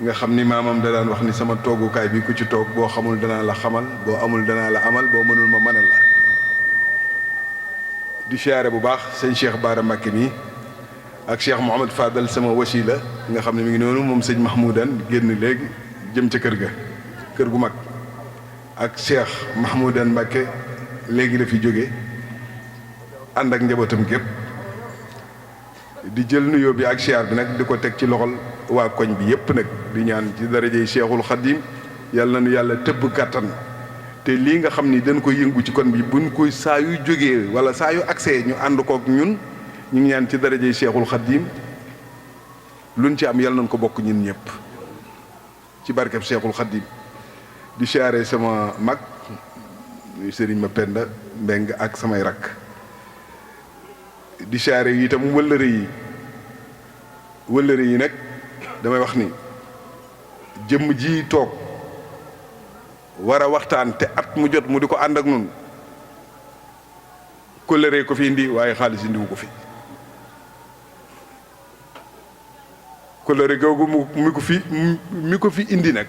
nga xam ni maamam da daan wax ni sama toogukaay bi ku ci toog boo xamul danaa la xamal boo amul danaa la amal boo mënul ma mënal la di siyaare bu baax sëñ Cheikh Bara Mbacké mi ak Cheikh Mouhamad Fadal sama wasila nga xam ne mi ngi noonu moom sëñ Mahmoudan génn léegi jëm ca kër ga kër gu mag ak Cheikh Mahmoudan Mbacké léegi la fi jóge ànd ak njabootam gépp di jël nuyoo bi ak siyaar bi nag di ko teg ci loxol waa koñ bi yépp nag di ñaan ci darajey Cheikhul Khadim yàlla na nu yàlla tëbb kàttan te lii nga xam ni dañ ko yëngu ci koñ bi buñ koy saa yu jógee wala saa yu accès ñu ànd kook ñun ñu ngi ñaan ci darajey Cheikhul Khadim luñ ci am yàlla nañ ko bokk ñun ñëpp ci barkeb Cheikhul Khadim di siyaare sama mag Serigne Mapenda Mbeng ak samay rakk di siyaare yi itam wëllëre yi nag damay wax ni jëmm ji toog war a waxtaan te at mu jot mu di ko ànd ak nun kóllëre ko fi indi waaye xaalis indiwu ko fi kóllëre googu mi ko fi indi nag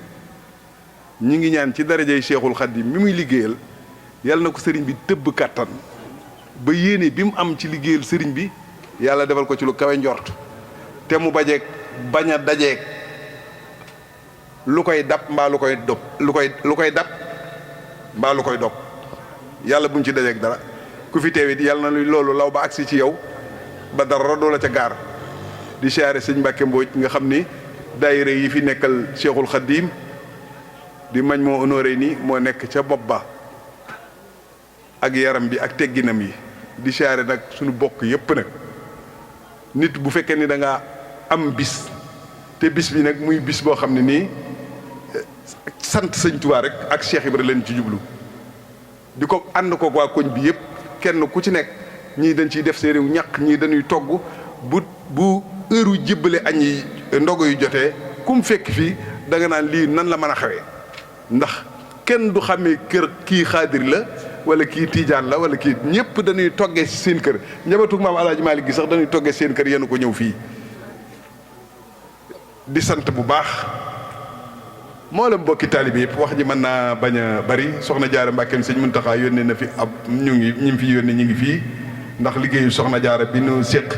ñi ngi ñaan ci darajey Cheikhul Khadim mi muy liggéeyal yàlla na ko sëriñ bi tëbb kàttan ba yéene bi mu am ci liggéeyal sëriñ bi yàlla defal ko ci lu kawe njort te mu bañ a dajeeg lu koy dab mbaa lu koy dog lu koy dab mbaa lu koy dog yàlla buñ ci dajeeg dara ku fi teewit yàlla na loolu law ba agsi ci yow ba dara doo la ca gaar di siyaare sëñ Mbàkke Mbooj nga xam ni daayira yi fi nekkal Cheikhul Khadim di mañ moo honoré ni moo nekk ca bopp ba ak yaram bi ak tegginam yi di siyaare nag suñu bokk yépp nag nit bu fekkee ni da nga am bis te bis bi nag muy bis boo xam ne nii sant sëñ Tuubaa rek ak Cheikh Ibra leen ci jublu di ko ànd ko waa koñ bi yépp kenn ku ci nekk ñii dañ ciy def seeni ñaq ñii dañuy togg bu heure jébbale añ yi ndogo yu jotee kum fekk fii da nga naan lii nan la mën a xewee ndax kenn du xàmmee kër kii xaadir la wala kii tiijaan la wala kii ñëpp dañuy toggee ci seen kër njabootu maam Alaaji Maalik gi sax dañuy toggee seen kër yenu ko ñëw fii di sant bu baax moo la mbokki taalibe yëpp wax ji mën naa bañ a bari soxna Jaara Mbàkke sëñ Muntaxa yónnee na fi ab ñi fi yónnee ñu ngi fii ndax liggéeyu soxna Jaara bi nu séq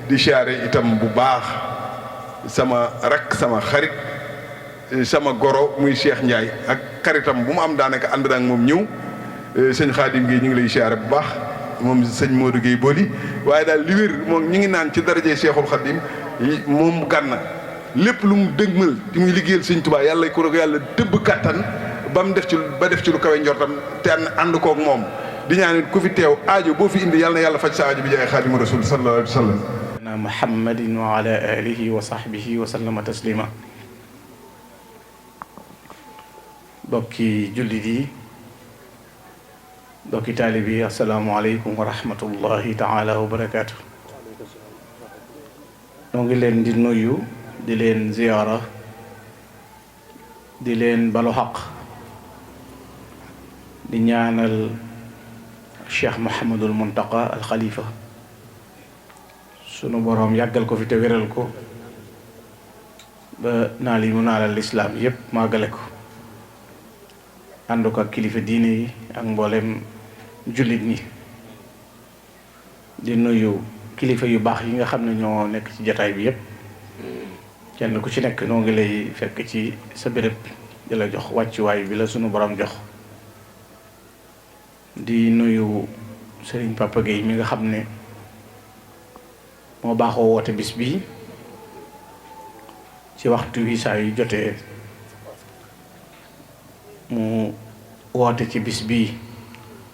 di siyaare itam bu baax sama rakk sama xarit sama goro muy Cheikh Ndiaye ak xaritam bu mu am daanaka ànd na ak moom ñëw sëñ Xaadim Guèye ñu ngi lay siyaare bu baax moom sëñ Modou Guèye booli waaye daal li wér moom ñu ngi naan ci darajee Cheikhul Khadim moom gànna lépp lu mu dëgmal di muy liggéeyal sëñ Tuubaa yàlla ko yàlla tëbb kàttan ba mu def ci lu kawe njortam te ànd koog moom di ñaan ku fi teew aajo boo fi indi yàlla na yàlla faj sa aajo bi jaay Xaadimu Rasuul sallallahu alayhi wa sallam. Muhammadin wa ala alihi wa sahbihi wa sallama taslima. bokki jullit yi bokki taalib yi asalaamualeykum wa rahmatullahi taala wa barakaatu. noo ngi leen di nuyu di leen ziyaara di leen balu xaq di ñaanal Cheikh Mouhamadul Muntaqa al Khalifa sunu boroom yàggal ko fi te wéral ko ba naal yi mu naalal lislaam yépp màggale ko ànd ko ak kilifa diine yi ak mboolem jullit ñi di nuyu kilifa yu baax yi nga xam ne ñoo nekk ci jataay bi yépp kenn ku ci nekk noo ngi lay fekk ci sa béréb di la jox wàccuwaay bi la sunu borom jox di nuyu Serigne Papa Gueye mi nga xam ne moo baaxoo woote bis bi ci waxtu wi saa yu jotee mu woote ci bis bii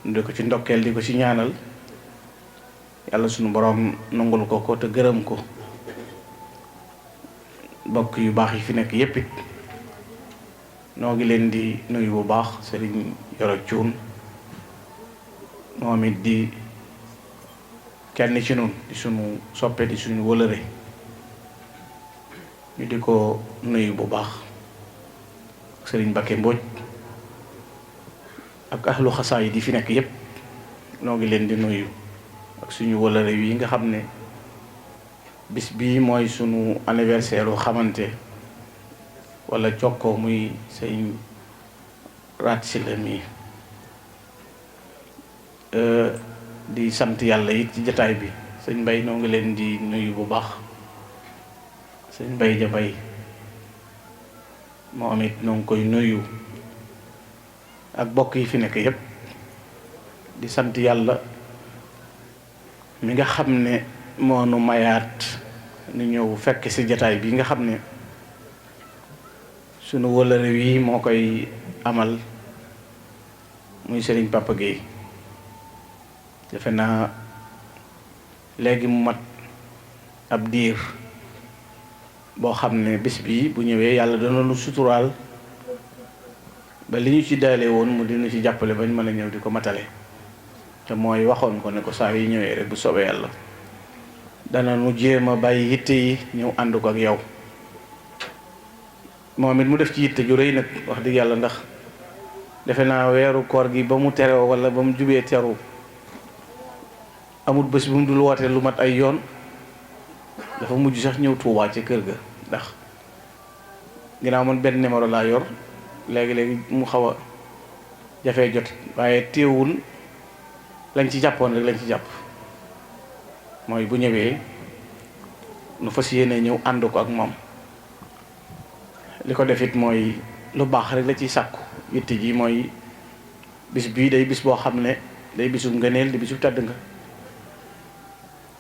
di ko ci ndokkeel di ko ci ñaanal yàlla sunu borom nangul ko ko te gërëm ko bokk yu baax yi fi nekk yépp it noo ngi leen di nuyu bu baax Serigne Yoro Cuun moom it di kenn ci nun di sunu soppe di suñu wëlëre ñu di ko nuyu bu baax Serigne Bakke Mbodj ak ahlu xasaay di fi nekk yépp noo ngi leen di nuyu ak suñu wëlëre yi nga xam ne bis bii mooy sunu anniversaire u xamante wala jokkoo muy sëñ raat si la mi di sant yàlla it ci jataay bi sëñ Mbay noo ngi leen di nuyu bu baax sëñ Mbay ja Mbay moom it noo ngi koy nuyu ak bokk yi fi nekk yépp di sant yàlla mi nga xam ne moo nu mayaat nu ñëw fekk ci jataay bi nga xam ne sunu wëlëre wi moo koy amal muy Serigne Papa Gueye defe naa léegi mu mat ab diir boo xam ne bis bi bu ñëwee yàlla dana nu suturaal ba li ñu ci daale woon mu dina ci jàppale bañ mën a ñëw di ko matale te mooy waxoon ko ne ko saa yi ñëwee rek bu soobee yàlla dana nu jéem a bàyyi yitte yi ñëw ànd ko ak yow moom it mu def ci yitte ju rëy nag wax dëgg yàlla ndax defe naa weeru koor gi ba mu teroo wala ba mu jubee teru amul bés bu mu dul woote lu mat ay yoon dafa mujj sax ñëw Tuubaa ci kër ga ndax ginnaaw man benn numéro laa yor léegi-léegi mu xaw a jafee jot waaye téewul lañ ci jàppoon rek lañ ci jàpp mooy bu ñëwee nu fas yéene ñëw ànd ko ak moom li ko defit mooy lu baax rek la ciy sàkku yitte ji mooy bis bii day bis boo xam ne day bisu ngëneel di bisu tàdd nga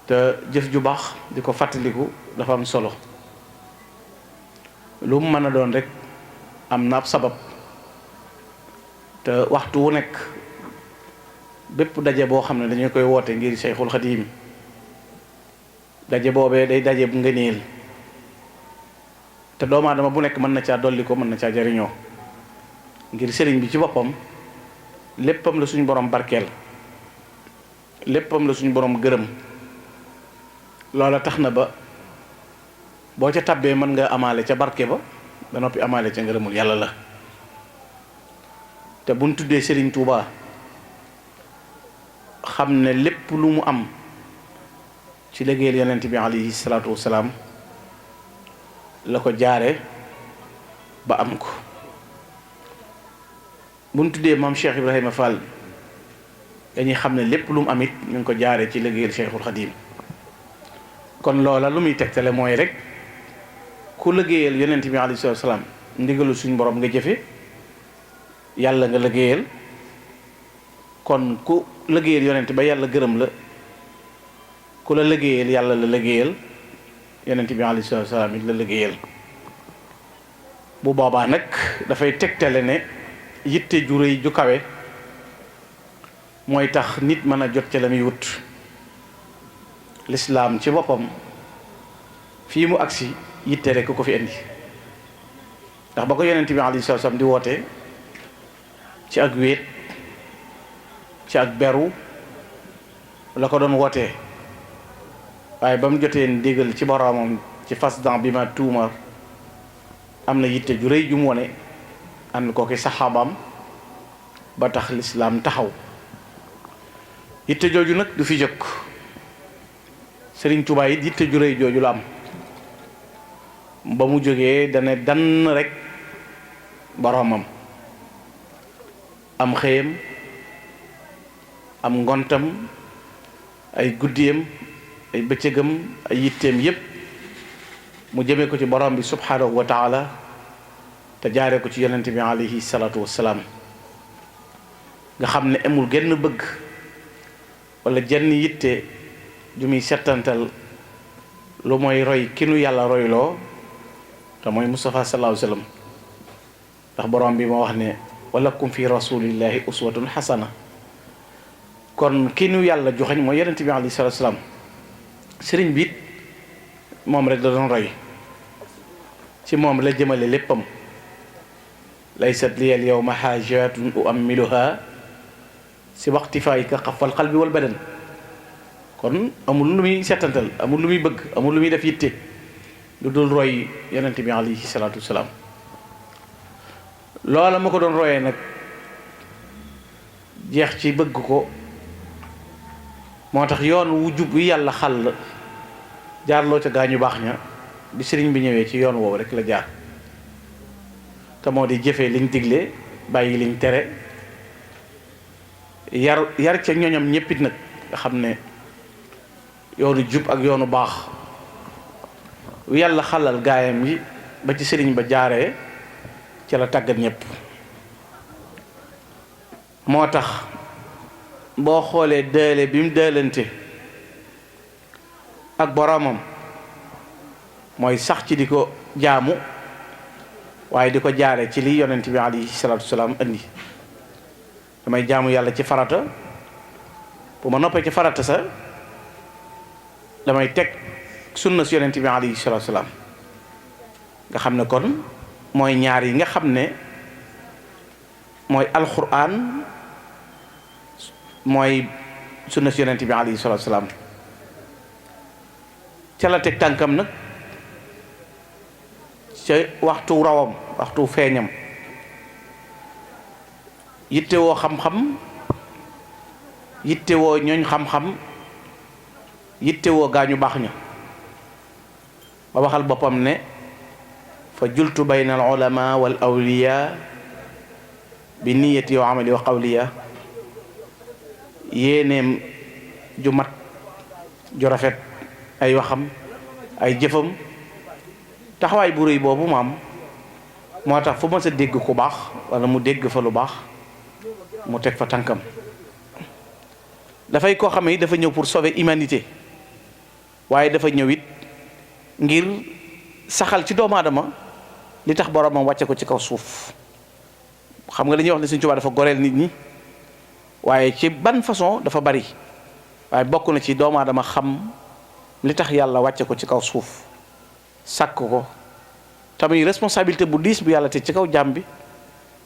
te jëf ju baax di ko fàttaliku dafa am solo lu mu mën a doon rek am na ab sabab te waxtu wu nekk bépp daje boo xam ne dañu koy woote ngir Cheikhul Khadim daje boobee day daje bu ngëneel te doomu aadama bu nekk mën na caa dolli ko mën na caa jariñoo ngir sëriñ bi ci boppam léppam la suñu borom barkeel léppam la suñu borom gërëm loola tax na ba boo ca tabbee mën nga amaale ca barke ba noppi amaale ca ngërëmul yàlla la te buñ tuddee Serigne Touba xam ne lépp lu mu am ci liggéeyal yonent bi alayhi salaatu wasalaam la ko jaare ba am ko buñ tuddee maam Cheikh Ibrahima Fall dañuy xam ne lépp lu mu am it ñu ngi ko jaare ci liggéeyal Cheikhul Khadim kon loola lu muy tegtale mooy rek ku liggéeyal yonent bi alayhi salaatu wasalaam ndigalu suñ borom nga jëfe yàlla nga liggéeyal kon ku liggéeyal yonent ba yàlla gërëm la ku la liggéeyal yàlla la liggéeyal yonent bi alayhi salaatu wasalaam it la liggéeyal bu boobaa nag dafay tegtale ne yitte ju rëy ju kawe mooy tax nit mën a jot ca la muy wut. lislaam ci boppam fii mu agsi yitte rek ko fi indi, ndax ba ko yonent bi alayhi salaam di woote ci ak wéet ci ak beru la ko doon wootee, waaye ba mu jotee ndigal ci boroomam ci fasdan bi ma tuumar am na yitte ju rëy ju mu wone ànd ko ki saxaabaam ba tax lislaam taxaw. yitte jooju nag du fi jëkk. Sëriñ Tuubaa it yitte ju rëy jooju la am, ba mu jógee dana dann rek boroomam, am xëyam, am ngontam, ay guddiyam, ay bëccëgam, ay yitteem yépp mu jëmee ko ci borom bi subhanahu wa taala te jaaree ko ci yonent bi alayhi salaatu wassalaam, nga xam ne amul genn bëgg wala jenn yitte ju muy settantal lu mooy roy ki nu yàlla royloo te mooy Mustafa sallallahu alayhi wa sallam, ndax borom bi moo wax ne walakum fi rasulillahi uswatun xasana. kon ki nu yàlla joxañ mooy yonent bi alayhi salaatu wassalaam. sëriñ bi it moom rek la doon roy, ci moom la jëmale léppam. laysat liyal yawma xaajatun uammiluha si waqtifaayika xafal qalbi wal badan. kon amul lu muy settantal, amul lu muy bëgg, amul lu muy def yitte lu dul roy yonent bi alayhi salaatu wasalaam. loola ma ko doon royee nag jeex ci bëgg ko, moo tax yoon wu jub wi yàlla xàll jaarloo ca gaañu baax ña bi sëriñ bi ñëwee ci yoon woowu rek la jaar, te moo di jëfee liñ digle bàyyi liñ tere, yar ca ñoñam ñéppit nag nga xam ne yoonu jub ak yoonu baax yàlla xalal gaayam yi ba ci sëriñ ba jaaree ca la tàggat ñépp. moo tax boo xoolee dële bi mu dëlante ak boroomam mooy sax ci di ko jaamu, waaye di ko jaare ci li yonent bi alayhi salaatu wasalaam andi. damay jaamu yàlla ci farata, bu ma noppee ci farata sa damay teg sunna si yonent bi alayhi salaatu wasalaam, nga xam ne kon mooy ñaar yi nga xam ne mooy alquran mooy sunna si yonent bi alayhi salaatu wasalaam. ca la teg tànkam nag ca waxtu rawam, waxtu feeñam, yitte woo xam-xam, yitte woo ñooñ xam-xam, yitte woo gaañu baax ña, ba waxal boppam ne fa jultu bayna al ulama wal awliya bi niyati wa amali wa qawliya. yéeneem ju mat ju rafet, ay waxam ay jëfam, taxawaay bu rëy boobu maam moo tax fu ma sa dégg ku baax wala mu dégg fa lu baax mu teg fa tànkam. dafay koo xam ne dafa ñëw pour sauver humanité, waaye dafa ñëw it ngir saxal ci doomu aadama li tax boromam wàcce ko ci kaw suuf. xam nga dañuy wax ne Sëriñ Tuubaa dafa goreel nit ñi, waaye ci ban façon dafa bari, waaye bokk na ci doomu aadama xam li tax yàlla wàcce ko ci kaw suuf, sàkk ko tamit responsabilité bu diis bu yàlla te ci kaw jaam bi,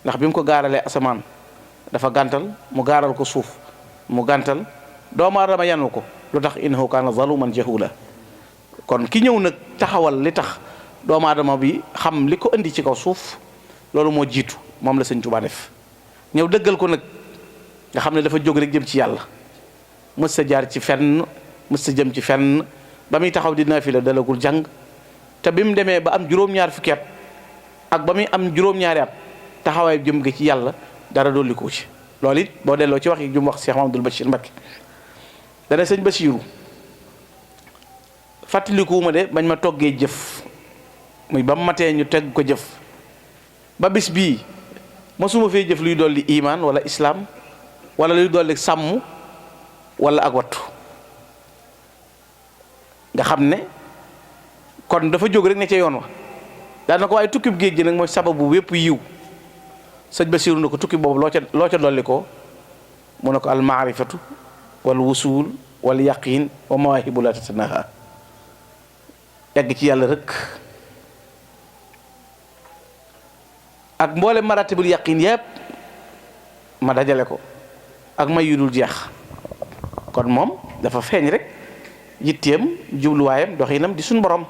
ndax bi mu ko gaaralee asamaan dafa gàntal, mu gaaral ko suuf mu gàntal, doomu aadama yanu ko lu tax innahu kaana zaluman jahula. kon ki ñëw nag taxawal li tax doomu aadama bi xam li ko indi ci kaw suuf, loolu moo jiitu, moom la Sëriñ Tuubaa def. ñëw dëggal ko nag nga xam ne dafa jóg rek jëm ci yàlla, mës sa jaar ci fenn, mës sa jëm ci fenn. ba muy taxaw di naafila dalagul jàng, te bi mu demee ba am juróom-ñaar fukki at ak ba muy am juróom-ñaari at taxawaay jëm nga ci yàlla dara dolli ko ci. loolu it boo delloo ci wax yi jum wax Cheikh Mamadou Bachir Mbacké dana sëñ Bachiru fàttalikuwuma de bañ ma toggee jëf, muy ba mu matee ñu teg ko jëf ba bis bii mosuma fee jëf luy dolli imaan wala islaam wala luy dolli sàmm wala ak wattu. nga xam ne kon dafa jóg rek ne ca yoon wa daana ko, waaye tukkib géej gi nag mooy sababu wépp yiw. sëñ Basiru na ko tukki boobu loo ca dolli ko mu ne ko al maarifatu wal wusul wal yaqin wa mawaahibu la tatanaha egg ci yàlla rek ak mboole maratibul yaqin yépp ma dajale ko ak may yu dul jeex kon moom dafa feeñ rek yitteem jubluwaayam doxinam di suñ borom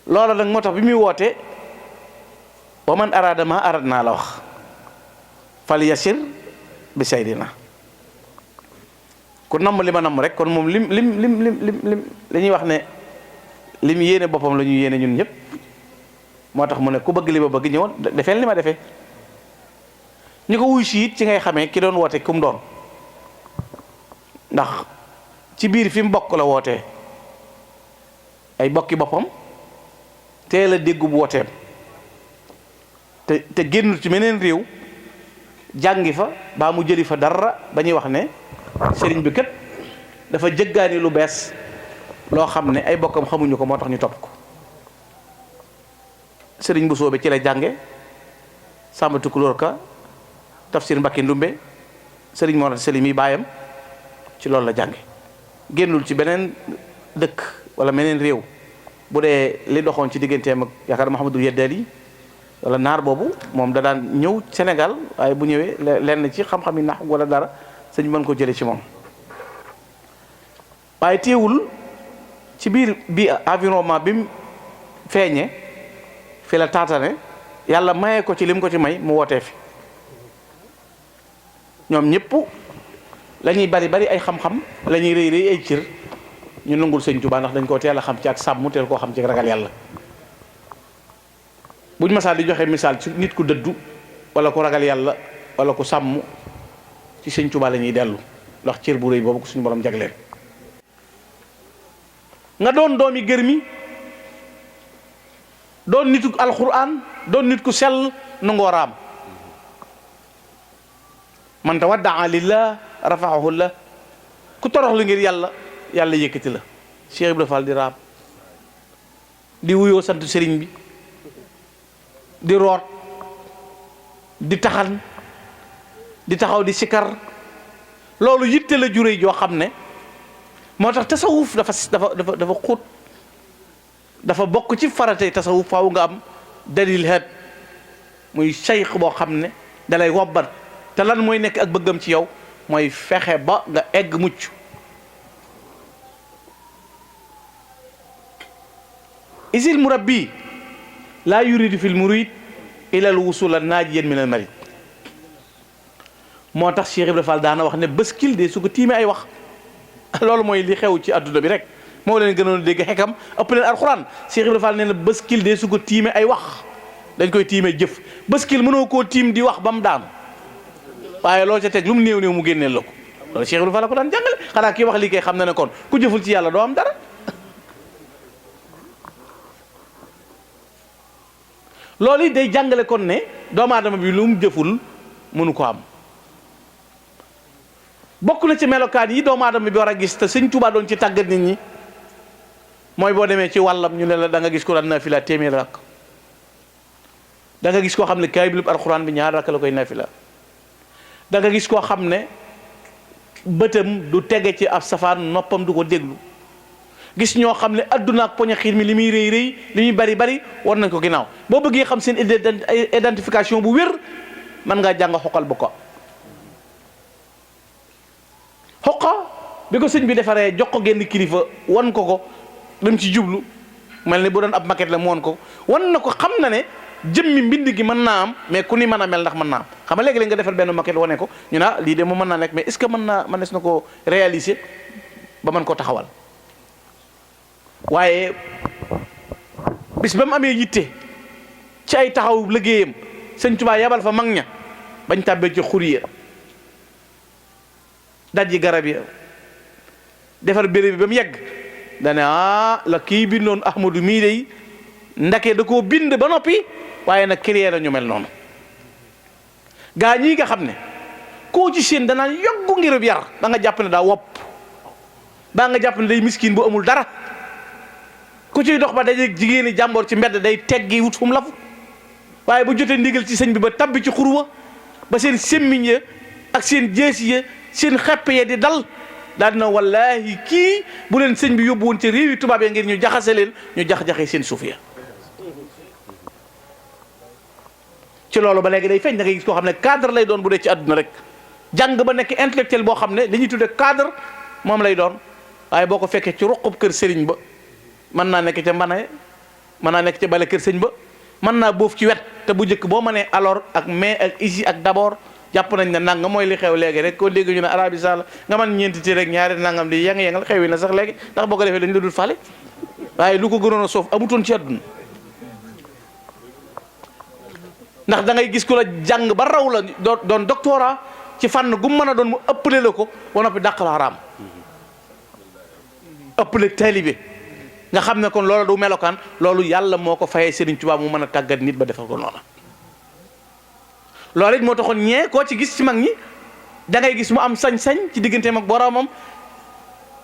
loola nag moo tax bi muy woote wa man araada ma arad naa la wax fal yasir bi saydina ku namm li ma namm rek kon moom lim li ñuy wax ne lim yéene boppam la ñu yéene ñun ñëpp moo tax mu ne ku bëgg li ma bëgg ñëwoon defeel li ma defee ñu ko wuy si it ci ngay xamee ki doon woote ku mu doon ndax ci biir fi mu bokk la wootee ay bokki boppam teel a déggu bu wooteem te génnul ci meneen réew jàngi fa baa mu jëli fa dara ba ñuy wax ne sëriñ bi kat dafa jëggaani lu bees loo xam ne ay bokkam xamuñu ko moo tax ñu topp ko sëriñ bu soobe ci la jànge Samba Tukulóor Ka Tafsir Mbakki Ndumbe sëriñ Mor Sali mi baayam ci loolu la jànge génnul ci beneen dëkk wala meneen réew bu dee li doxoon ci digganteem ak yaakaar Mouhamadou Yeddali wala naar boobu moom da daan ñëw Sénégal waaye bu ñëwee lenn ci xam-xam yi nax wala dara sëñ mën ko jële ci moom waaye teewul ci biir bi environnement bi mu feeñe fi la taatane yàlla maye ko ci lim ko ci may mu wootee fi ñoom ñëpp la ñuy bari ay xam-xam la ñuy rëy ay cër ñu nangul sëñ Tuubaa ndax dañ koo teel a xam ci ak sàmm teel koo xam ci ragal yàlla buñ masaa di joxe misaal ci nit ku dëddu wala ku ragal yàlla wala ku sàmm ci sëñ Tuubaa la ñuy dellu ndax cër bu rëy boobu ko suñu borom jagleen nga doon doomi gërmi doon nitu alquran doon nit ku sell nangoo raam man tawaddaa lillah rafaahu la ku toroxlu ngir yàlla yàlla yëkkati la Cheikh Ibrahima Fall di raam di wuyoo sant sëriñ bi di root di taxan di taxaw di sikar loolu yitte la juré joo xam ne moo tax tasawuf dafa xóot dafa bokk ci faratey tasawuf faaw nga am dalil haat muy cheikh boo xam ne dalay wobbat te lan mooy nekk ak bëggam ci yow mooy fexe ba nga egg mucc isil murabbi laa yuridu fil murid ilal wusula naajiyan min al marid moo tax Cheikh Ibrahima Fall daana wax ne bëskil de su ko tiimee ay wax loolu mooy li xew ci adduna bi rek moo leen gënoon a dégg xekam ëpp leen alxuraan Cheikh Ibrahima Fall nee na bëskil de su ko tiimee ay wax dañ koy tiimee jëf bëskil mënoo koo tiim di wax ba mu daanu waaye loo ca teg lu mu néew néew mu génneel la ko loolu Cheikh Ibrahima Fall la ko daan jàngale xanaa kii wax lii kay xam na ne kon ku jëful ci yàlla doo am dara loolu it day jàngale kon ne doomu aadama bi lu mu jëful mënu ko am bokk na ci melokaan yi doomu aadama bi war a gis te sëñ Tuubaa doon ci tàggat nit ñi mooy boo demee ci wàllam ñu ne la da nga gis ko daan nafila téeméer rakk da nga gis koo xam ne kaamil alxuraan bi ñaar rakk la koy nafila da nga gis koo xam ne bëtam du tege ci ab safaan noppam du ko déglu gis ñoo xam ne adduna ak poñe xiir mi li muy rëy rëy li muy bari bari war nañ ko ginnaaw boo bëggee xam seen identification bu wér mën ngaa jàng xoqal bu ko xoqa bi ko sëñ bi defaree jox ko genn kilifa wan ko dem ci jublu mel ni bu doon ab maquette la mu wan ko wan na ko xam na ne jëmmi mbind gi mën naa am mais ku ni mën a mel ndax mën naa am xam nga léegi-léegi nga defal benn maquette wane ko ñu naa lii de mu mën naa nekk mais est-ce que mënees na ko réaliser ba mën koo taxawal waaye bis ba mu amee yitte ci ay taxaw liggéeyam sëñ Tuubaa yabal fa mag ña bañ tàbbee ci xur ya dajji garab ya defar béréb bi ba mu yegg dane la kii bindoon Ahmadu mii dey ndake da koo bind ba noppi waaye nag créé la ñu mel noonu gaa ñii nga xam ne koo ci seen danaan yoggu ngirub yar da nga jàpp ne daa wopp baa nga jàpp ne day miskin bu amul dara ku ciy dox ba dajeeg jigéeni jàmboor ci mbedd day teggi wut fu mu lafu waaye bu jotee ndigal ci sëñ bi ba tabbi ci xurwa ba seen semmiñ ya ak seen jeesi ya seen xepp ya di dal daal dina wallaahi kii bu leen sëñ bi yóbbu woon ci réew yi tubaab ya ngir ñu jaxase leen ñu jax-jaxee seen suuf ya ci loolu ba léegi day feeñ da ngay gis koo xam ne cadre lay doon bu dee ci àdduna rek jàng ba nekk intellectuel boo xam ne li ñuy tudde cadre moom lay doon waaye boo ko fekkee ci ruqub kër sëriñ ba mën naa nekk ca mbanaye mën naa nekk ca bale kër sëñ ba mën naa boof ci wet te bu njëkk boo mënee alors ak mais ak ici ak d'abord jàpp nañ ne nangam mooy li xew léegi rek koo dégg ñu ne arabi sall nga man ñeenti ti rek ñaari nangam di yang-yangal xew yi na sax léegi ndax boo ko defee dañ la dul fale waaye lu ko gënoon a soof amutoon ci àdduna ndax da ngay gis ku la jàng ba raw la doon doctorat ci fànn gu mën a doon mu ëppale la ko ba noppi dàq la xaraam ëppale taalibe nga xam ne kon loolu du melokaan loolu yàlla moo ko fayee Serigne Touba mu mën a tàggat nit ba defal ko noonu loolu it moo taxoon ñee koo ci gis ci mag ñi da ngay gis mu am sañ-sañ ci digganteem ak boromam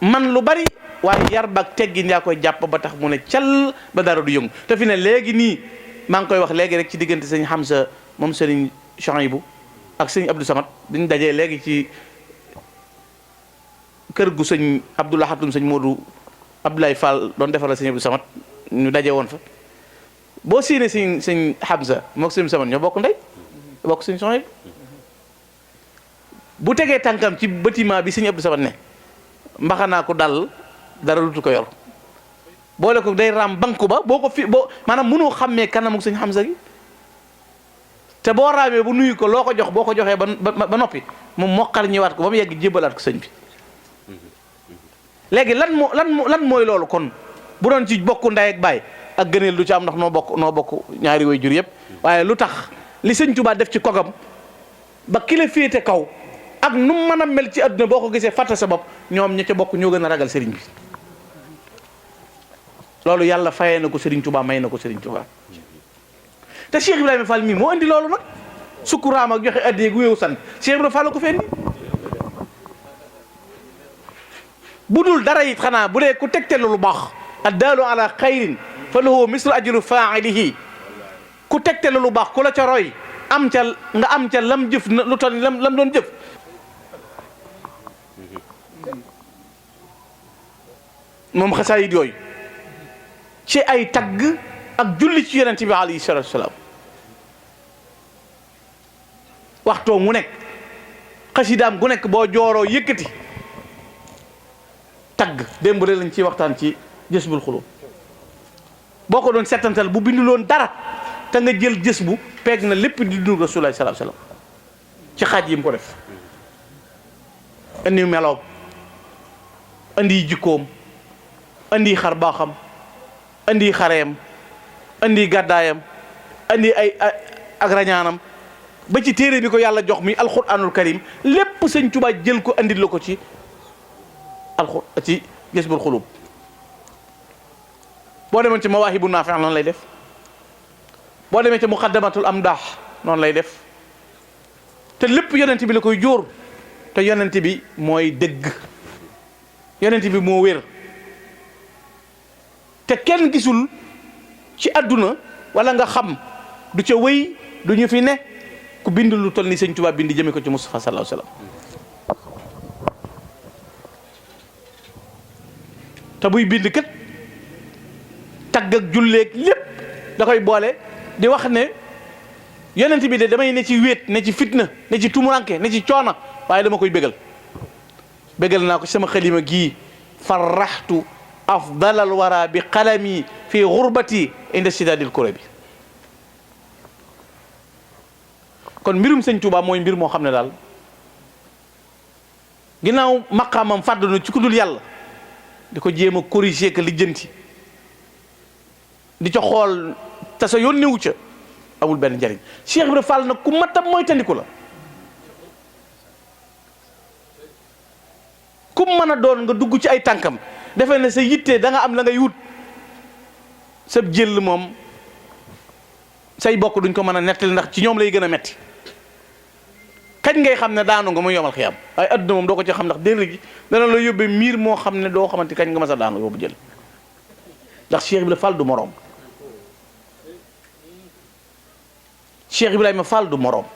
man lu bari waaye yar ba ak teggin yaa koy jàpp ba tax mu ne cal ba dara du yëngu te fi ne léegi nii maa ngi koy wax léegi rek ci diggante sëñ Hamza moom Serigne Chouaïbou ak sëñ Abdou Samad dañ dajee léegi ci kër gu sëñ Abdou Lahatum sëñ Modou Abdoulaye Fall doon defaral sëñ Abdou Samad ñu daje woon fa boo séenee sëñ Hamza mook sëñ Samad ñoo bokk ndey bokk sëñ Chouaïbou bu tegee tànkam ci bâtiment bi sëñ Abdou Samad ne mbaxanaa ko dal dara lutu ko yor boole ko day ram banku ba boo maanaam mënoo xàmmee kanamu sëñ Hamza gi te boo raamee bu nuyu ko loo ko jox boo ko joxee ba noppi mu moqar ñëwaat ko ba mu yegg jébbalaat ko sëñ bi léegi lan mooy loolu kon bu doon ci bokku ndey ak baay ak gëneel du ci am ndax noo bokk ñaari way jur yëpp waaye lu tax li sëñ Tuubaa def ci kogam ba ki la féete kaw ak nu mu mën a mel ci adduna boo ko gisee fàtte sa bopp ñoom ña ca bokk ñoo gën a ragal sëriñ bi loolu yàlla fayee na ko sëriñ Tuubaa may na ko sëriñ Tuubaa te Cheikh Ibrahima Fall mii moo indi loolu nag sukkuraam ak joxe addiya gu wéewu sant Cheikh Ibrahima Fall ko fi indi bu dul dara it xanaa bu dee ku tegte lu baax addaalu ala xayrin fa lahu mislu ajru faa'ilihi ku tegte lu baax ku la ca roy am ca lam jëf lu toll lam doon jëf moom xasaayid yooyu ci ay tagg ak julli ci yonent bi alayhi salaatu wasalaam waxtoo mu nekk xasidaam gu nekk boo jooroo yëkkati tagg démb rek lañ ciy waxtaan ci Jazbul Xuluub boo ko doon settantal bu binduloon dara te nga jël jës bu peeg na lépp di dund Rasulullah sallallahu alayhi wasallam ci xaaj yi mu ko def indi meloom indi jikkoom indi xar baaxam indi xareem indi gàddaayam indi ay ak rañaanam ba ci téere bi ko yàlla jox mi alquranul karim lépp sëñ Tuubaa jël ko andil la ko ci ci Jazbul Xuluub boo demoon ci Mawaahibu Naafi' noonu lay def boo demee ci Muqaddamatul Amdaax noonu lay def te lépp yonent bi la koy jóor te yonent bi mooy dëgg yonent bi moo wér te kenn gisul ci àdduna wala nga xam du ca wéy du ñu fi ne ku bind lu toll ni sëñ Tuubaa bind jëme ko ci Mustafa sallallahu alayhi wasallam te buy bind kat tagg ak julleeg lépp da koy boole di wax ne yonent bi de damay ne ci wéet ne ci fitna ne ci tumuranke ne ci coona waaye dama koy bégal naa ko ci sama xalima gii farraxtu afdalal wara bi qalami fi xurbati inda sidadil kurabi kon mbirum sëñ Tuubaa mooy mbir moo xam ne daal ginnaaw maqaamam fàddu na ci ku dul yàlla di ko jéem a corriger que lijjanti di ca xool te sa yoon newu ca amul benn njariñ Cheikh Ibrahima Fall nag ku matam mooy tandiku la ku mën a doon nga dugg ci ay tànkam defe ne sa yitte da nga am la ngay wut sa jël moom say bokk duñ ko mën a nettali ndax ci ñoom lay gën a metti kañ ngay xam ne daanu nga muy yomal xiyam waaye adduna moom doo ko ci xam ndax dér gi dana la yóbbee miir moo xam ne doo xamante kañ nga mas a daanu yóbbu jël ndax Cheikh Ibrahima Fall du moroom Cheikh Ibrahima Fall du moroom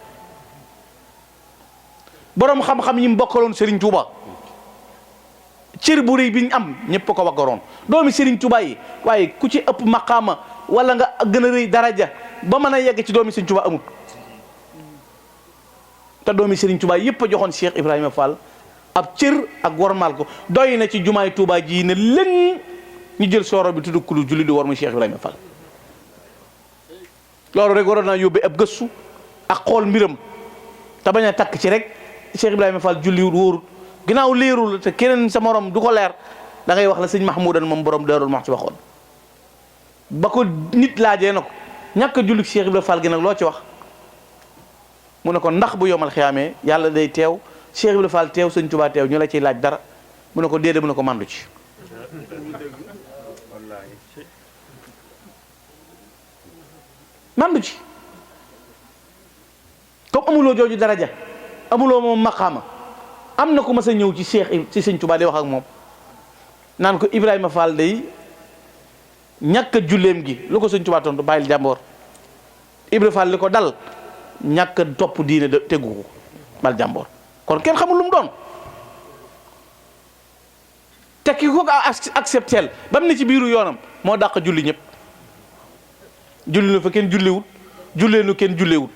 boroom xam-xam yi mu bokkaloon Serigne Touba cër bu rëy bi ñu am ñëpp ko waggaroon doomi Serigne Touba yi waaye ku ci ëpp maqaama wala nga gën a rëy daraja ba mën a yegg ci doomi Serigne Touba amut te doomi Serigne Touba yëpp a joxoon Cheikh Ibrahima Fall ab cër ak wormaal ko doy na ci jumaay Touba ji ne len ñu jël sooro bi tudd kulu julli di war muy Cheikh Ibrahima Fall loolu rek waroon naa yóbbee ab gëstu ak xool mbiram te bañ a takk ci rek Cheikh Ibrahima Fall julliwut wóorut ginnaaw leerul te keneen sa morom du ko leer da ngay wax la sëñ Mahmoudan moom borom Daarul Muxti waxoon ba ko nit laajee na ko ñàkk a julli Cheikh Ibrahima Fall gi nag loo ci wax mu ne ko ndax bu yomal xiyaamee yàlla day teew Cheikh Ibrahima Fall teew sëñ Tuubaa teew ñu la ciy laaj dara mu ne ko déedéet mu ne ko mandu ci mandu ci comme amuloo jooju daraja amuloo moom maqaama am na ku mas a ñëw ci Cheikh ci sëñ Tuubaa di wax ak moom naan ko Ibrahima Fall day ñàkk a julleem gi lu ko sëñ Tuubaa tontu bàyyil jàmboor Ibrahima Fall li ko dal ñàkk a topp diine de tegu ko bal jàmboor kon kenn xamul lu mu doon te ki ko accepteel ba mu ne ci biiru yoonam moo dàq julli ñëpp julli na fa kenn julliwut jullee nu kenn julleewut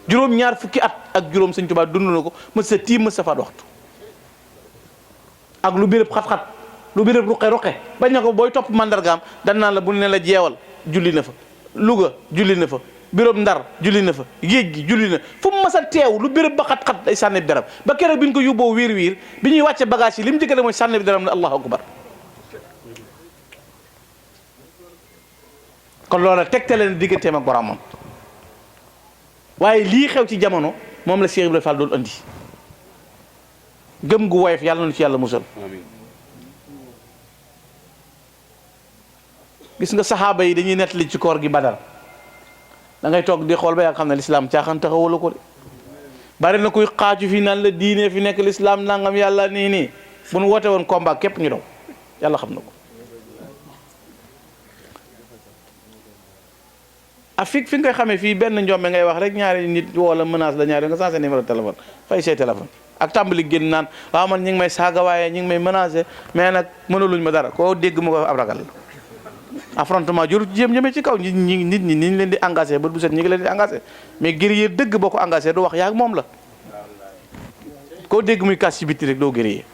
juróom ñaar fukki at ak juróom sëñ Tuubaa dund na ko mës sa tiim mës sa faat waxtu ak lu béréb xat-xat lu béréb ruqe-ruqe bañ na ko booy topp mandargaam dan naan la bu ne la jeewal julli na fa Louga julli na fa béréb Ndar julli na fa géej gi julli na fu mu mës a teew lu béréb ba xat-xat day sànni bi daram ba keroog bi ñu ko yóbboo wiir bi ñuy wàcce bagage yi li mu jëkkale mooy sànni bi daram ne allahu akbar kon loola tegtale na digganteem ak boromam waaye lii xew ci jamono moom la Cheikh Ibrahima Fall doon andi gëm gu woyof yàlla na ci yàlla musal gis nga saxaaba yi dañuy nettali ci koor gi Badar da ngay toog di xool ba yaa xam ne lislaam caaxaan taxawalu ko de bari na kuy xaaju fi naan la diine fi nekk lislaam nangam yàlla nii bu nu woote woon combat képp ñu daw yàlla xam na ko fi nga koy xamee fii benn njombe ngay wax rek ñaari nit wala menace la ñaari nga sensé numéro téléphone fay say téléphone ak tàmbali génn naan waaw man ñi ngi may saaga waaye ñi ngi may menacé mais nag mënuluñ ma dara koo dégg mu ko ab ragal affrontement jurut jéem jëmee ci kaw nit ñi ni ñu leen di engagé ba bu set ñi ngi leen di engagé mais guerrier dëgg boo ko engagé du wax yaa ak moom la koo dégg muy kas ci bitti rek doo guerrier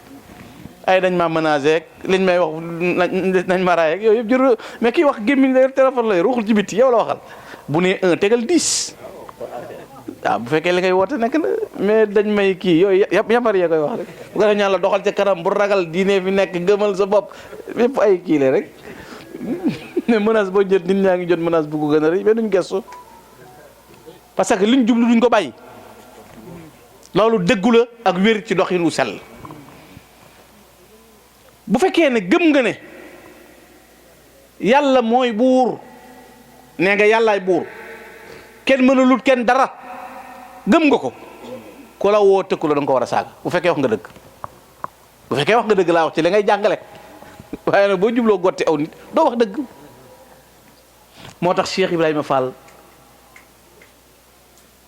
ay dañ ma menacé ak liñ may wax nañ ma raay ak yooyu yëpp jur mais kii wax gémmiñ la téléphone la waxul ci bitti yow la waxal bu ne 1 tegal 10 waaw bu fekkee li ngay woote nekk na mais dañ may kii yooyu yambar yee koy wax rek bu ko def ñaan la doxal ca kanam bu ragal diine fi nekk gëmal sa bopp yëpp ay kii la rek mais menace boo jot nit ñaa ngi jot menace bu ko gën a rëy mais duñ gestu parce que liñ jublu duñ ko bàyyi loolu dëggu la ak wér ci doxin wu sell bu fekkee ne gëm nga ne yàlla mooy buur nee nga yàllaay buur kenn mënalut kenn dara gëm nga ko ku la woo tëkku la da nga ko war a saaga bu fekkee wax nga dëgg bu fekkee wax nga dëgg laa wax ci li ngay jàngale waaye nag boo jubloo gotti aw nit doo wax dëgg moo tax Cheikh Ibrahima Fall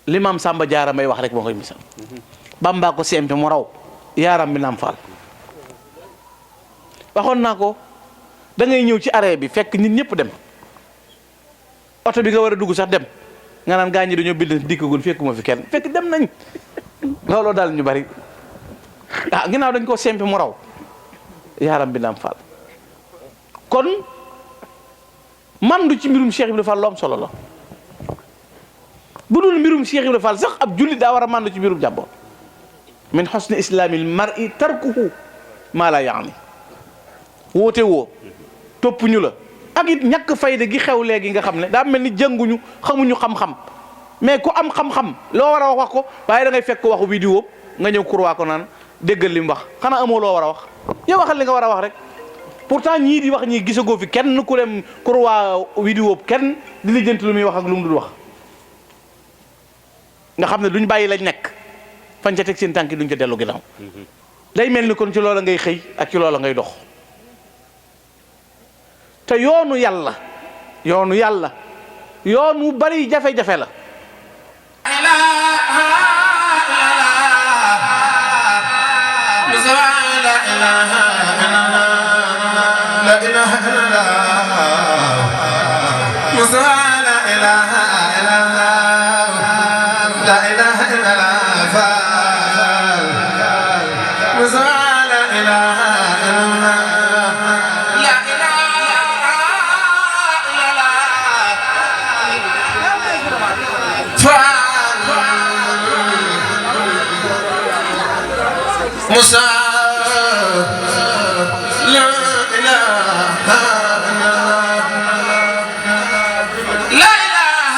li maam Samba Diarra may wax rek moo koy misal Bamba ko sempe mu raw yaaram bi naam Fall waxoon naa ko da ngay ñëw ci arrêt bi fekk nit ñëpp dem oto bi nga war a dugg sax dem nga naan gaa ñi dañoo bind dikkagul fekkuma fi kenn fekk dem nañ looloo daal ñu bari ginnaaw dañ koo sempe mu raw yaaram bi naam Fall kon mandu ci mbirum Cheikh Ibrahima Fall lu am solo la bu dul mbirum Cheikh Ibrahima Fall sax ab jullit daa war a mandu ci mbirum jàmbur min husni islamil mar'i tarkuhu maa la yaani woote woo topp ñu la ak it ñàkk fayda gi xew léegi nga xam ne daa mel ni jànguñu xamuñu xam-xam mais ku am xam-xam loo war a wax ko waaye da ngay fekk waxu vidéo nga ñëw kurwaa ko naan déggal li mu wax xanaa amoo loo war a wax yow waxal li nga war a wax rek pourtant ñii di wax ñii gisagoo fi kenn ku dem kurwaa vidéo kenn di lijjanti lu muy wax ak lu mu dul wax nga xam ne duñ bàyyi lañ nekk fañ ca teg seen tànk duñ ca dellu ginnaaw day mel ni kon ci loola ngay xëy ak ci loola ngay dox te yoonu yàlla yoon wu bari jafe-jafe la إله إلا الله لا إله إلا الله مصطفى لا إله إلا الله لا إله إلا الله فال مصطفى لا إله إلا الله لا موسى لا إله إلا الله لا إله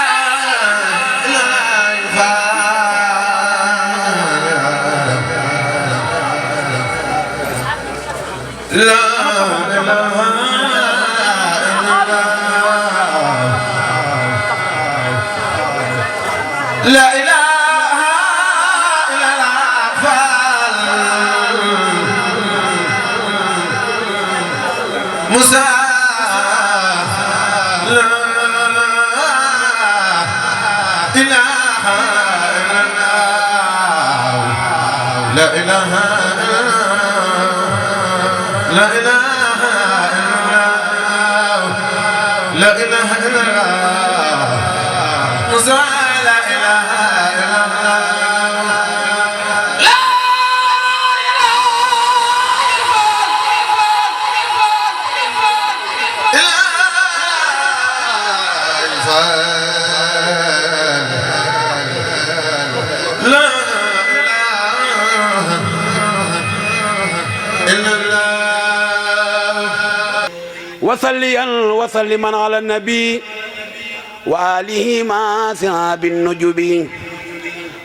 إلا الله لا إله لا إله إلا الله موسى لا إله إلا الله لا إله إلا الله لا إله إلا الله لا إله إلا الله موسى لا إله إلا الله وصليا وسلما على النبي وآله مع صحاب النجوب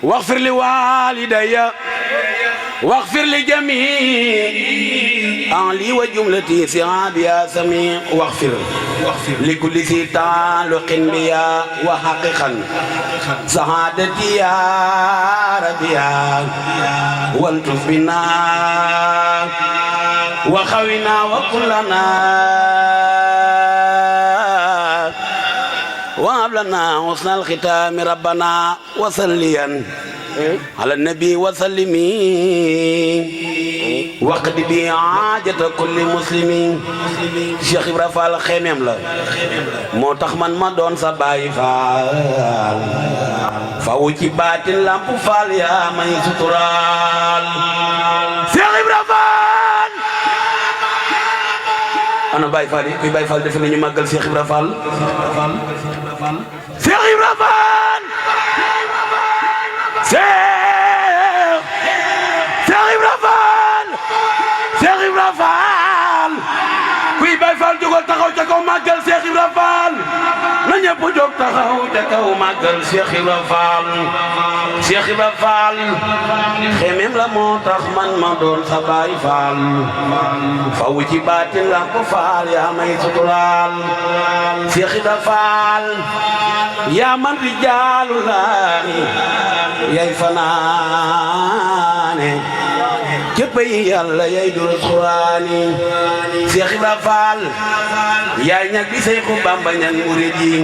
واغفر لوالدي واغفر لجميع أهلي وجملتي صحاب يا سميع واغفر لكل ذي تعلق بيا وحققا سعادتي يا ربي والطف بنا وخونا وكلنا وهب لنا حسن الختام ربنا وصليا على النبي وسلم وقد بي حاجة كل مسلم Cheikh Ibra Fall xemeem la moo tax man ma doon sa baay faal faw ci baatin lamp faal yaa may suturaal Cheikh Ibra Fall ana baay faal yi kuy baay faal defe nañu màggal Cheikh Ibra Fall Cheikh Ibra Fall Cheikh Ibra Fall Cheikh Ibra Fall kuy Baay Fall jógal taxaw ca kaw màggal Cheikh Ibra Fall na ñëpp jóg taxaw ca kaw màggal Cheikh Ibra Fall Cheikh Ibra Fall xemeem la moo tax man ma doon sa Baay Fall faw ci baatin lamp Fall yaa may suturaal Cheikh Ibra Fall yaa man rijaalu laahi yay fanaane képp yi yàlla yay dur xuraani Cheikh Ibra Fall yaay ñag bi Seexu Bamba ñag murid yi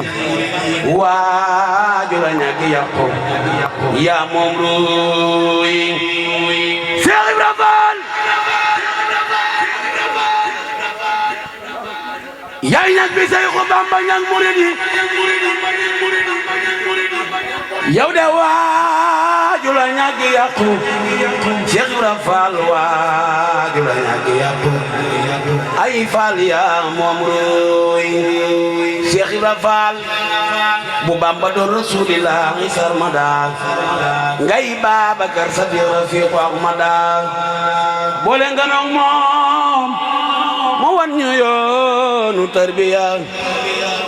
waaju la ñag yàqu yaa moom ruuy Cheikh Ibra Fall yaay ñag bi Seexu Bamba ñag murid yi yow de waaju la ñàkk yàqu Cheikh Ibra Fall waaju la ñàkk yàqu ay Fall yaa moom ruuy Cheikh Ibra Fall bu Bamba doon Rasulillah ngi sarmada ngay Babakar Sadiq Rafiq Ahmada boole nga noog moom mu wan ñu yoonu tarbiya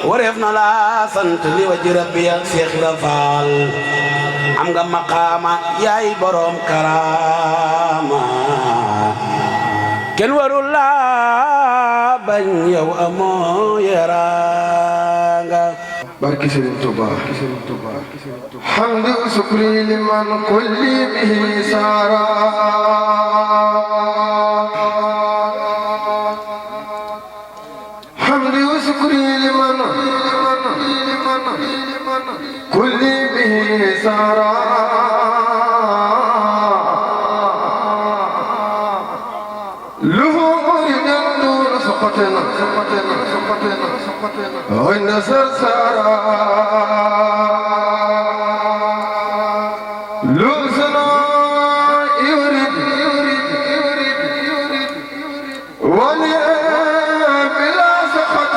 wareef na la sant li waji rabbiya Cheikh Ibra Fall am nga maqaama yaay borom karaama kenn warul la bañ yow amoo yaraanga barki Serigne Touba hamdu sukri liman kulli bihi sara hamdu sukri liman kulli bihi sara سقطنا وإن سرسارا لوزنا يريد ولي بلا سقط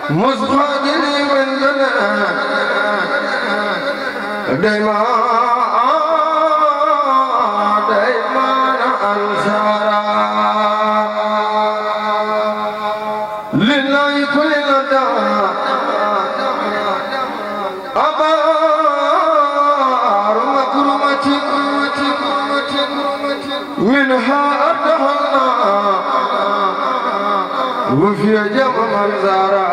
مزخادني من جنة دايما أنصارا لله كل لدى أبار مكرمة منها أدهلنا وفي جمع منظارا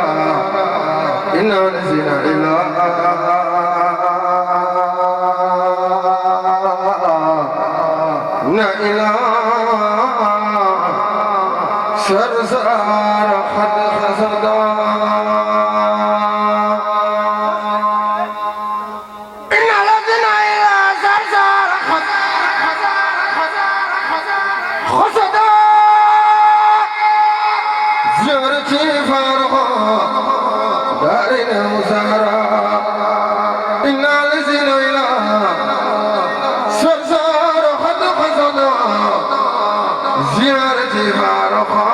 إنا نسينا إلا إلى سرسار خد خسدا إن لدينا إلى سرسار خد خسدا زيارتي فارغة دارنا مزارا إن لدينا إلى سرسار خد خسدا زيارتي فارغة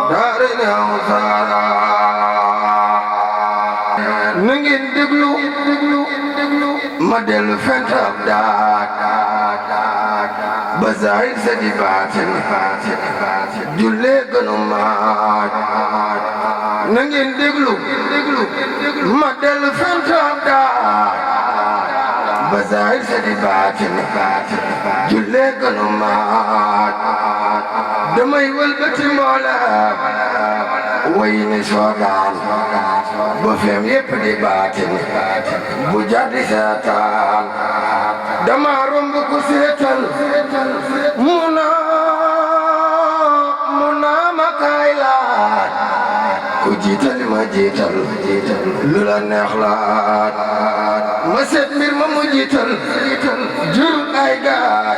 دارنا مزارا نجد دبلو مدل فنتاب داك بزايد سدي باتن جولي غنومات نجد دبلو مدل فنتاب داك بزايد سدي باتن جولي غنومات دمي والبتي مولا وين سودان بفهم يبدي باتن بجادي ساتان دمارم بكسيتل منا مكايلا كجيتل ما جيتل لولا نخلات مسد مير ما مجيتل جل اي غاي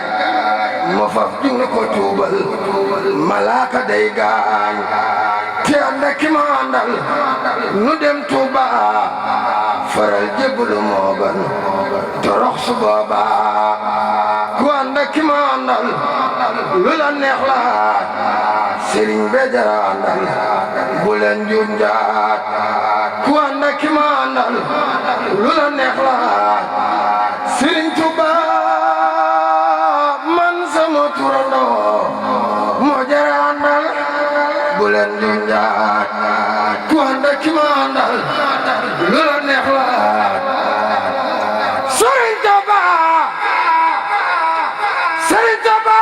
ما فاف دين ko tubal malaka day gaañ te ànd ak ki ma àndal nu dem Tuuba faral jébbalu moo gën torox su boobaa ku ànd ak ki ma àndal lu la neex la sëriñ be jara àndal bu leen juum njaat ku ànd ak ki ma àndal lu la neex la sëriñ Tuuba man sama turandoo moo jara àndal bu leen juum njaat ku ànd ak ki ma àndal lu la neex la Sëriñ Tuuba Sëriñ Tuuba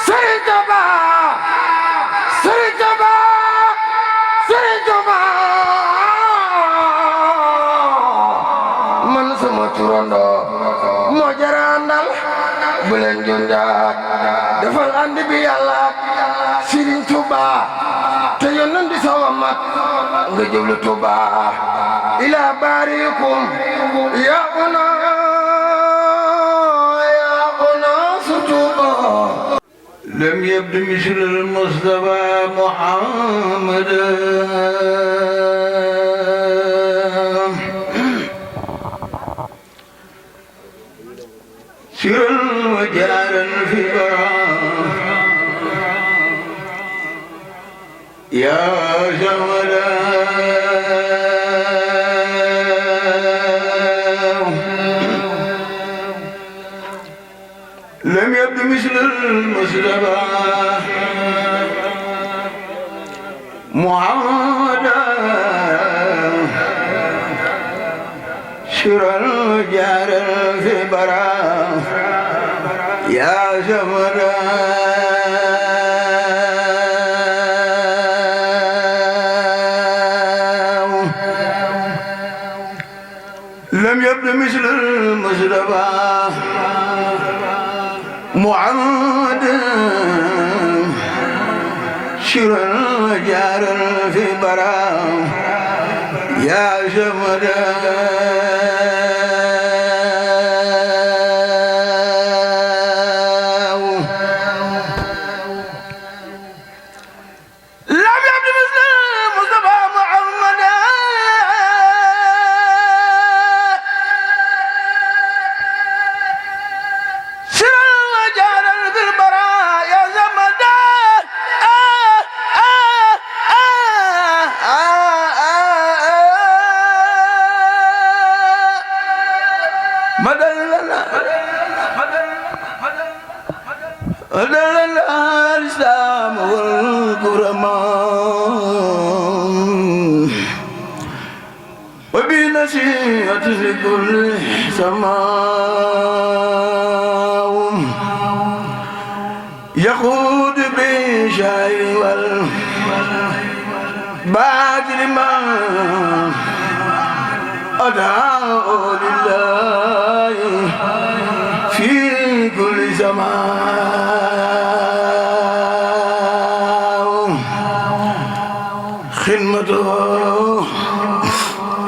Sëriñ Tuuba Sëriñ Tuuba Sëriñ Tuuba man sama turandoo moo jara àndal bu leen juum njaat defal ànd bi Yàlla Sëriñ Tuuba te yónneen di sama mat nga jublu Tuuba ila barikum ya una Tuuba لم يبد مثل المصطفى محمد سرا وجارا في براء يا جملا لم يبد مثل المصطفى محمد سرا وجارا في براء يا جملا لم يبد مثل المصطفى محمد شرا وجارا في براء يا جمدا مدلنا الإسلام والكرماء وبنصيحة لكل سماء يخوض بشاي والباطل ما أدعو لله في كل زمان خدمته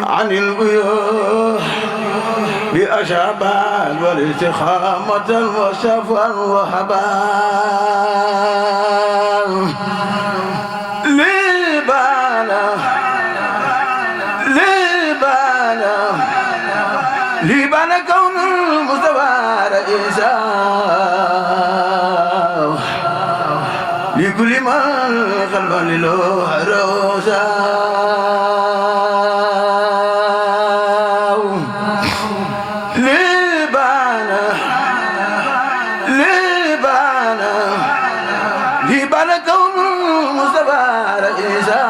عن الغيوب بأشعبان والاستقامة وشفا وحبان لبانا كون المصطفى رئيسا لكل من قلبا له روسا لبانا كون المصطفى رئيسا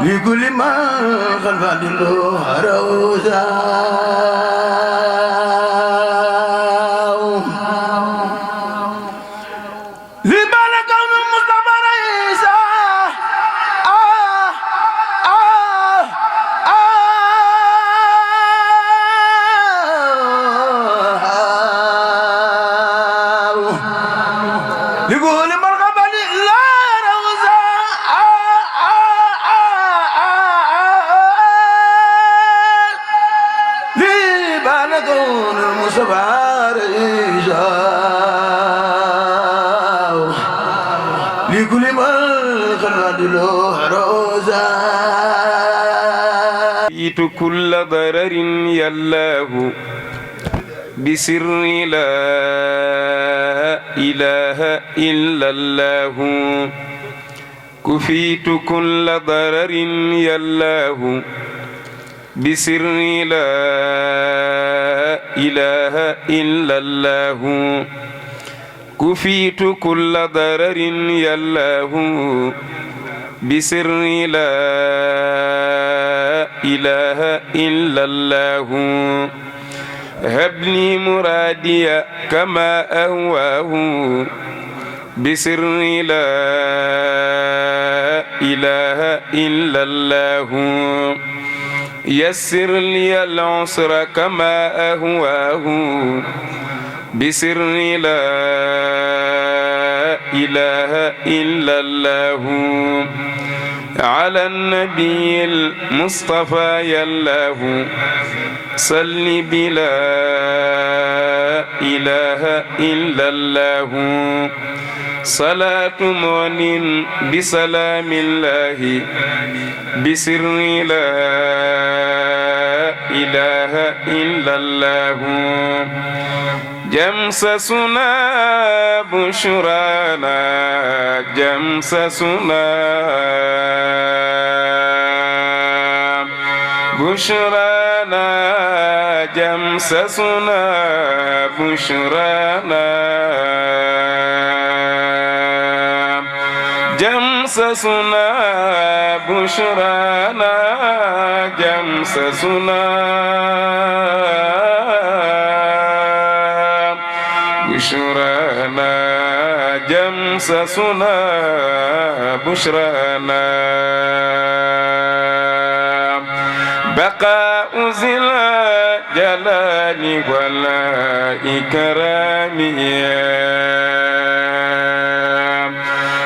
لكل من قلبا له روسا لكل من قرد له روزا جئت كل ضرر يالله بسر لا إله إلا الله كفيت كل ضرر يالله بسر لا إله إلا الله كفيت كل ضرر يالله بسر لا إله إلا الله هبني مرادي كما أهواه بسر لا إله إلا الله يسر لي العسر كما أهواه بسر لا إله إلا الله على النبي المصطفى يالله صل بلا إله إلا الله صلاة مؤمن بسلام الله بسر لا إله إلا الله جمسسنا بشرانا جمسسنا بشرانا جمسسنا بشرانا جمسسنا بشرانا جمسسنا بشرانا جمسسنا بشرانا بقاء ذي الجلال ولا إكرام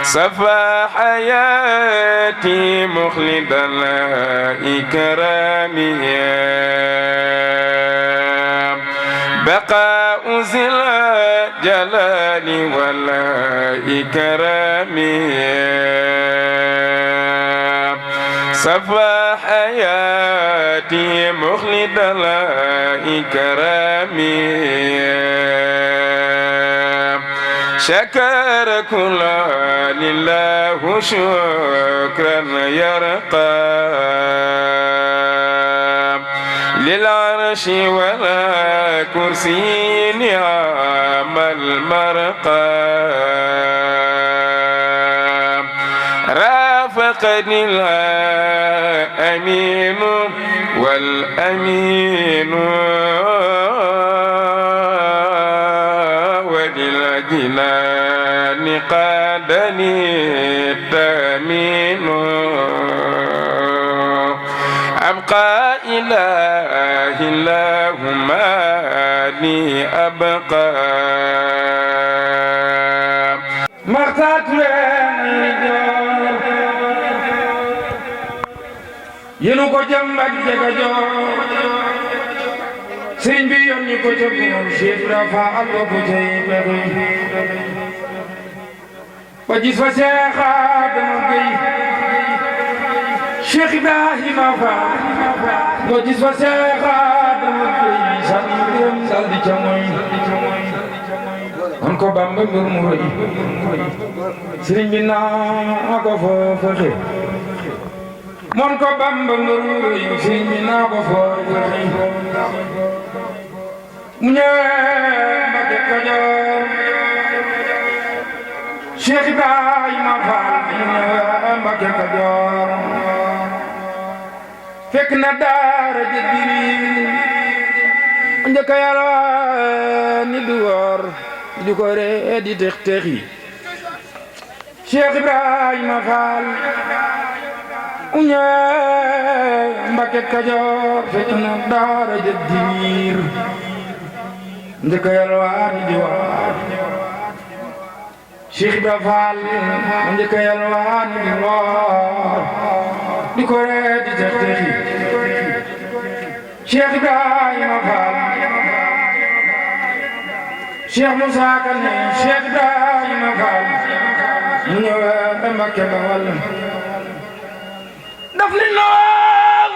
صفى حياتي مخلدا إكرام بقاء ذي الجلال ولا إكرام صفى حياتي مخلد الإكرام شكر كل لله شكرا يرقى العرش ولا كرسي نعم المرقى رافقني الأمين والأمين وللجنان قادني التامين أبقى إله اللهم لي أبقى مرتات yenu ko jam ak jaga joor sëriñ bi yónni ko ca buur Cheikh Rafa allo ko cay bexe ba gis fa Cheikh Adama Gueye Cheikh Ibrahima Fall ba gis fa Cheikh Adama Gueye sànni mbiram dal di ca moy man ko Bamba mbir mu rëy sëriñ bi naa ko foofe mon ko Bamba mburu yu sëriñ bi naa ko foofe mu ñëwee Mbàkke Kajoor Cheikh Ibrahima Fall mu ñëwee Mbàkke Kajoor fekk na daara ji diriir njëkk yàlla ni du woor di ko ree di tex texi Cheikh Ibrahima Fall uñee Mbàkke Kajoor fekk na daara ja diir njëkk yalwaan di waar Cheikh Ibrahima Fall njëkk yalwaan di waar di ko ree di tex texi Cheikh Ibrahima Fall Cheikh Moussa Kane Cheikh Ibrahima Fall mu ñëwee Mbàkke Bawal daf li nawal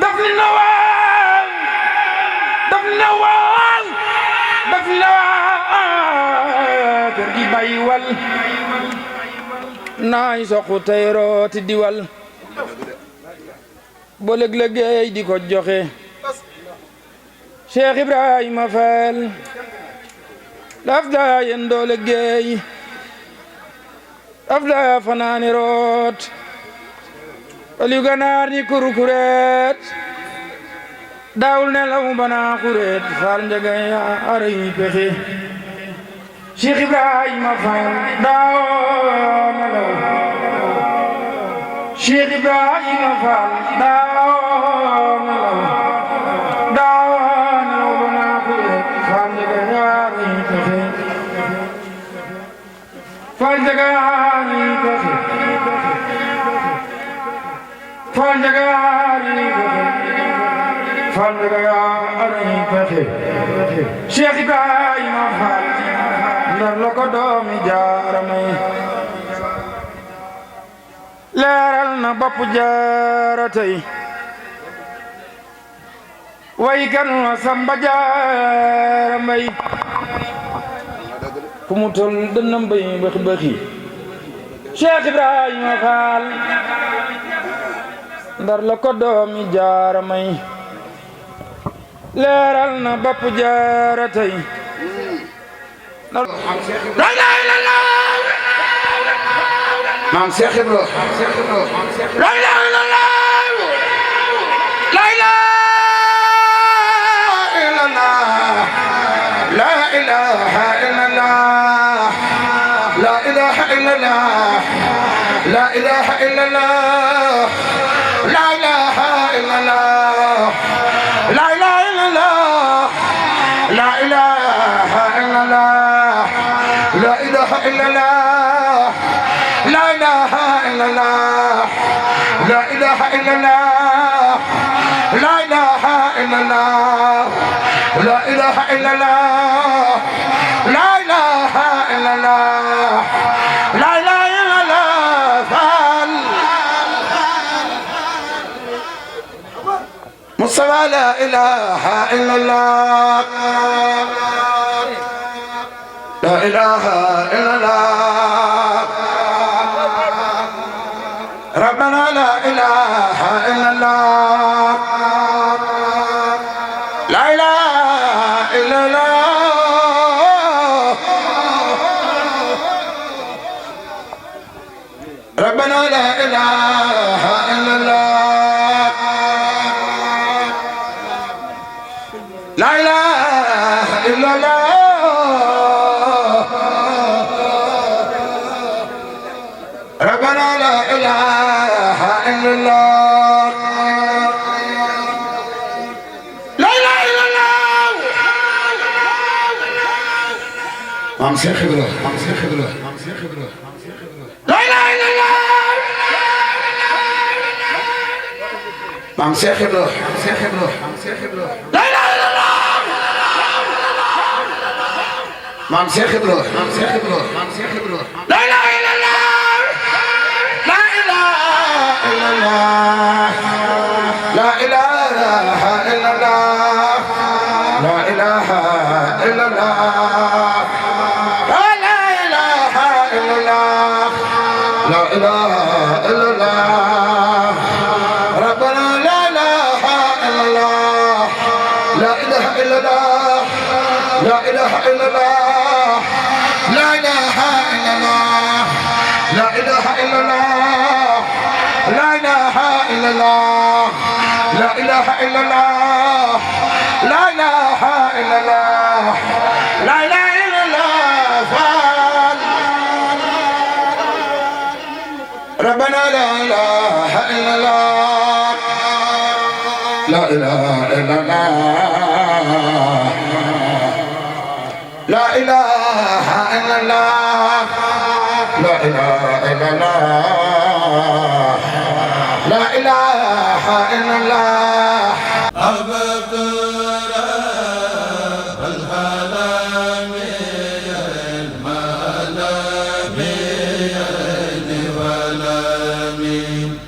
daf li nawal daf li nawal daf li nawal kër gi bàyyi wal naay soxu tey rooti diwal bo lëg-lëgéey di ko joxe Cheikh Ibrahima Fall daf daa yendoo liggéey daf daa fanaani root waliyu ganaar ni kurukureet daawul nelaw banaa kureet Fall njagay aray pexe Cheikh Ibrahima Fall daawoo nelaw Cheikh Ibrahima Fall daawoo nelaw Fall njagaani pexe Fall njagaani pexe Fall njagaani pexe Cheikh Ibrahima Fall ndar la ko doomi Jaara may leeral na bopp Jaara tey way kan wa Samba Jaara Mbay ku mu tol dënnam bay bëx bëxi Cheikh Ibrahima Fall ndar la ko doomi Jaara may leeral na bopp Jaara tey la ilaha illallah maam Cheikh Ibra la ilaha illallah la ilaha illallah la ilaha illallah la ilaha illallah la ilaha illallah la ilaha illallah la ilaha illallah la ilaha illallah la ilaha illallah la ilaha illallah la ilaha illallah la ilaha illallah la ilaha illallah la ilaha illallah la ilaha illallah Fall Mustafa la ilaha illallah la ilaha illallah ربنا لا إله إلا الله لا إله إلا الله ربنا لا إله إلا الله لا إله إلا الله ربنا لا إله إلا الله لا إله إلا الله مام شيخ إبراهيم لا إله إلا الله مام شيخ إبراهيم لا إله إلا الله مام شيخ إبراهيم لا إله إلا الله لا إله إلا الله لا إله إلا الله لا إله إلا الله لا إله إلا الله لا إله إلا الله ربنا لا إله إلا الله لا إله إلا الله لا إله إلا الله لا إله إلا الله لا إله إلا الله لا إله إلا الله لا إله إلا الله لا إله إلا الله لا إله إلا الله ربنا لا إله إلا الله لا إله إلا الله لا إله إلا الله لا إله إلا الله لا إله إلا الله أحببت رب العالمين والعالمين